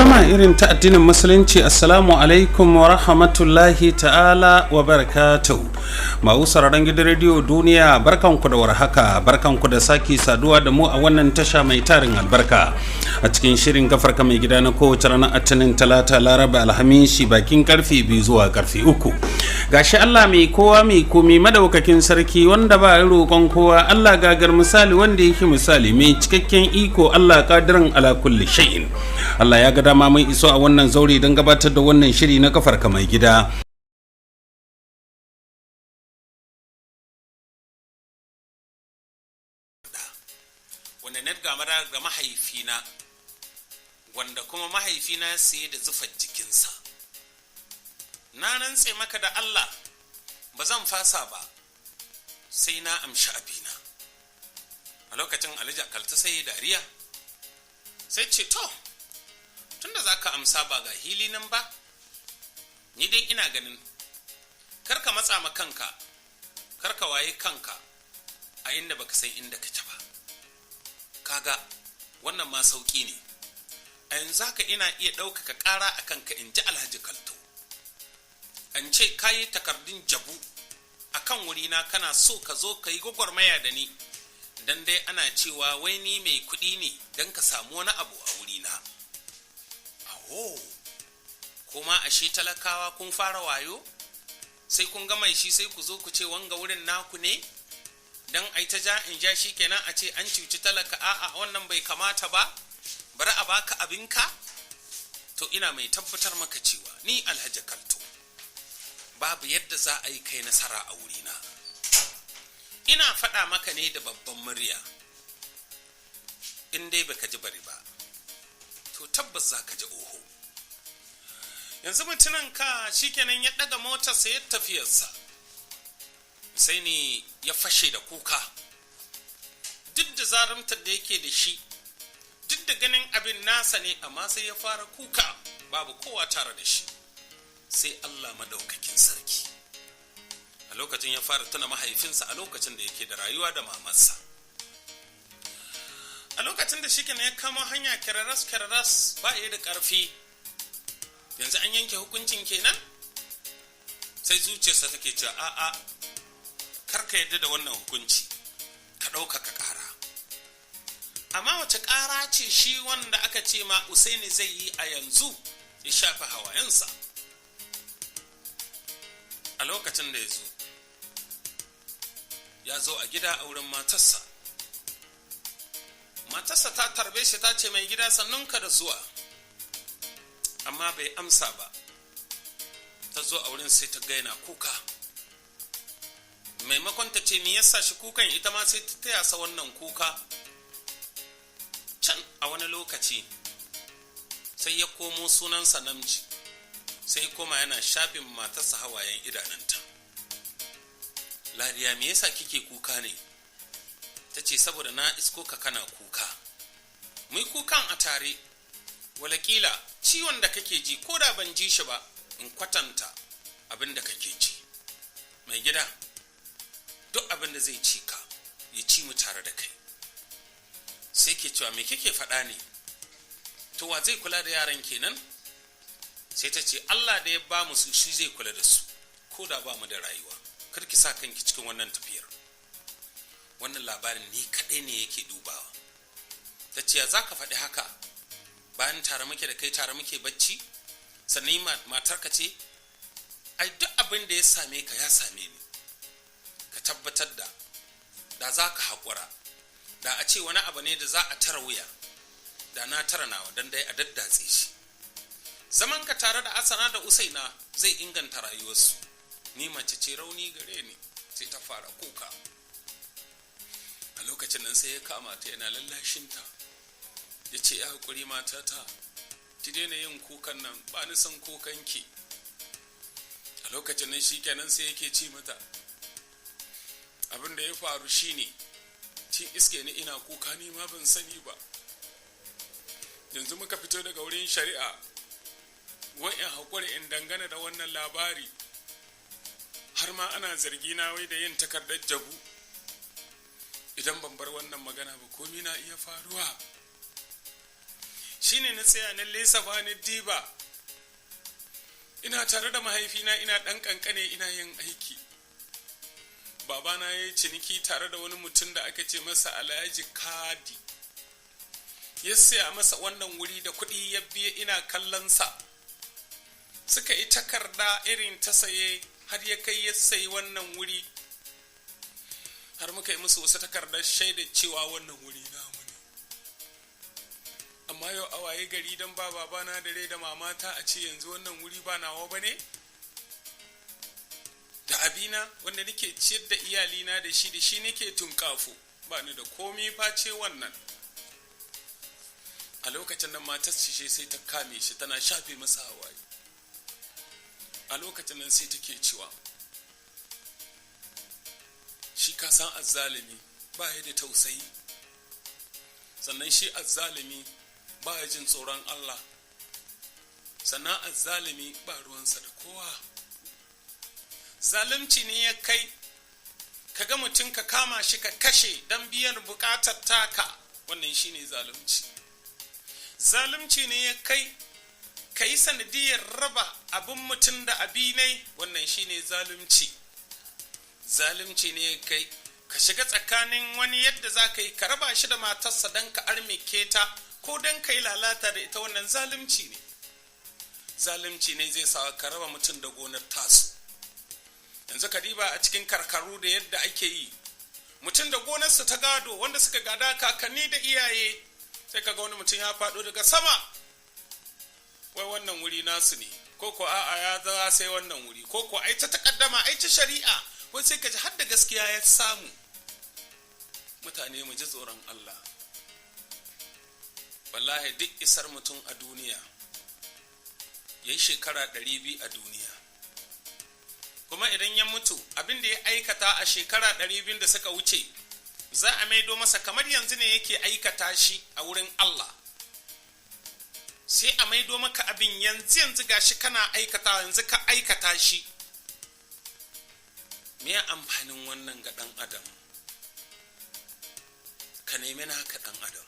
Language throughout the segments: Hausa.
Sallama irin ta addinin Musulunci, assalamu alaikum wa rahmatullahi ta'ala wa barakatuh. Masu sauraron gidan rediyo Duniya, barkanku da warhaka, barkanku da sake saduwa da mu a wannan tasha mai tarin albarka a cikin shirin Gafarka Mai Gida na kowace ranar Atinin, Talata, Laraba, Alhamishi, bakin karfe 2 zuwa karfe 3. Gashi Allah mai kowa mai komi, madaukakin sarki wanda ba roƙon kowa, Allah gagar misali, wanda yake misali, mai cikakken iko, Allah kadirin ala kulli shay'in. Allah ya ga dama mun iso a wannan zaure don gabatar da wannan shiri na Kafarka Mai Gida. Wanda na gamara ga mahaifina, wanda kuma mahaifina sai da zufar jikinsa. Na rantse maka da Allah, ba zan fasa ba sai na amshi abina. A lokacin Alhaji Kalta sai dariya, sai ce, "To, tunda za ka amsa, ba ga hili nan ba? Ni dai ina ganin kar ka matsa ma kanka, kar ka waye kanka a inda baka san inda kake ba. Kaga wannan ma sauƙi ne. A yanzu haka ina iya ɗaukaka ƙara a kanka," in ji Alhaji Kalto, "an ce ka yi takardun jabu a kan wurina, kana so ka zo ka yi gwagwarmaya da ni, don dai ana cewa wai ni mai kuɗi ne, don ka samu wani abu a wurina. Aho, kuma ashe talakawa kun fara wayo, sai kun ga mai shi sai ku zo ku ce wanga wurin naku ne, don ai ta ja in ja. Shi kenan a ce an cuci talaka. A'a, wannan bai kamata ba. Bari a baka abinka. To, ina mai tabbatar maka cewa ni Alhaji Kalto, babu yadda za a yi kai nasara a wurina. Ina faɗa maka ne da babban murya, in dai baka ji bari ba, to tabbas za ka ji oho." Yanzu mutumin ka shikenan, ya ɗaga motarsa ya tafiyarsa. Sai ne ya fashe da kuka, duk da zarumtar da yake da shi, duk da ganin abin nasa ne, amma sai ya fara kuka. Babu kowa tare da shi sai Allah madaukakin sarki. A lokacin ya fara tuna mahaifinsa a lokacin da yake da rayuwa da mamarsa. A lokacin da shi ya kama hanya kararas kararas, ba ya da ƙarfi. Yanzu an yanke hukuncin kenan. Sai zuciyarsa take cewa, "A'a, kar ka yadda da wannan hukunci, ka ɗaukaka ƙara." Amma wace ƙara ce shi wanda aka ce ma Usaini zai yi a yanzu? Ya shafi hawayensa. A lokacin da ya zo, ya zo a gida a wurin matarsa. Matarsa ta tarbe shi, ta ce, "Mai gida, sannunka da zuwa." Amma bai amsa ba. Ta zo a wurin, sai ta ga yana kuka. Maimakon ta ce me yasa shi kukan, ita ma sai ta taya sa wannan kuka. Can a wani lokaci sai ya komo sunansa namji, sai koma yana shafin matarsa hawayen idanunta. "Ladiya, me yasa kike kuka ne?" Ta ce, "Saboda na isko ka kana kuka. Mu kukan a tare, walakila ciwon da kake ji, ko da ban ji shi ba, in kwatanta abin da kake ji. Mai gida, duk abin da zai ci ka, ya ci mu tare da kai." Sai ke cewa, "Me kike faɗa ne? To, wa zai kula da yaran kenan?" Sai ta ce, "Allah da ya ba mu su, shi zai kula da su ko da ba mu da rayuwa. Kar ki sa kanki cikin wannan tafiyar. Wannan labarin ni kaɗai ne yake dubawa." Ta ce, "Za ka faɗi haka bayan tare muke da kai, tare muke bacci, sannan matarka ce? Ai duk abin da ya same ka, ya same ni. Ka tabbatar da da za ka haƙura, da a ce wani abu ne da za a tara wuya, da na tara nawa don dai a daddatse shi. Zaman ka tare da Asana da Usaina zai inganta rayuwarsu. Ni mace ce, rauni gare ni." Sai ta fara kuka. A lokacin nan sai ya kama ta yana lallashinta, ya ce, "Ya haƙuri matata, ki daina yin kukan nan, ba ni son kukanki." A lokacin nan shi kenan, sai yake ce mata, "Abin da ya faru shine kin iske ni ina kuka, ni ma ban sani ba. Yanzu muka fito daga wurin shari'a, wai in haƙuri in dangana da wannan labari, har ma ana zargi na wai da yin takardar jabu. Idan ban bar wannan magana ba, komi na iya faruwa." Shikenan sai ya ce mata, Shine na tsaya na lissafa na diba, ina tare da mahaifina, ina ɗan ƙanƙane, ina yin aiki. Babana ya yi ciniki tare da wani mutum da aka ce masa Alhaji Kadi, ya saya masa wannan wuri da kuɗi ya biya. Ina kallonsa, suka yi takarda irin ta saye, har ya kai ya sayi wannan wuri, har muka yi musu wasu takardar shaida cewa wannan wuri namu ne. Amma yau a waye gari, don ba babana da rai da mamata, a ce yanzu wannan wuri ba nawa ba ne, da abina wanda nake ciyar da iyalina da shi, da shi nake tunkafo, ba ni da komi face wannan. A lokacin nan matar shi sai ta kame shi, tana shafe masa hawaye. A lokacin nan sai take cewa, shi ka san azzalimi ba ya da tausayi, sannan shi azzalimi ba ya jin tsoron Allah, sannan azzalimi ba ruwansa da kowa. Zalunci ne ya kai ka ga mutum ka kama shi ka kashe don biyan bukatar taka, wannan shine zalunci. Zalunci ne ya kai ka yi sanadiyar raba abin mutum da abinai, wannan shine zalunci. Zalunci ne ya kai ka shiga tsakanin wani yadda za ka yi ka raba shi da matarsa don ka armike ta ko don ka yi lalata da ita, wannan zalunci ne. Zalunci ne zai sa ka raba mutum da gonar tasu. Yanzu ka diba a cikin karkaru da yadda ake yi, mutum da gonarsa ta gado wanda suka gada kakanni da iyaye, sai ka ga wani mutum ya faɗo daga sama, wai wannan wuri nasu ne, ko ko a'a ya za sai wannan wuri, ko ko ai ta takaddama, ai ta shari'a, wai sai ka ji har da gaskiya ya samu. Mutane, mu ji tsoron Allah. Wallahi duk isar mutum a duniya, ya yi shekara 200 a duniya, kuma idan ya mutu, abin da ya aikata a shekara 200 da suka wuce za a maido masa kamar yanzu ne yake aikata shi a wurin Allah. Sai a maido maka abin yanzu yanzu, gashi kana aikata, yanzu ka aikata shi. Me amfanin wannan ga ɗan adam? Ka nemi naka, ɗan adam.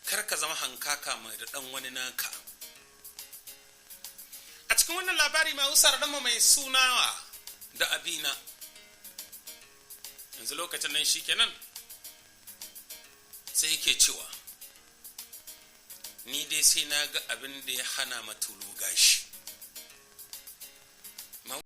Kar ka zama hankaka mai da ɗan wani naka. A cikin wannan labari mai usar ɗanmu mai sunawa da abina, yanzu lokacin nan shi kenan sai yake cewa, ni dai sai na ga abin da ya hana matulu gashi.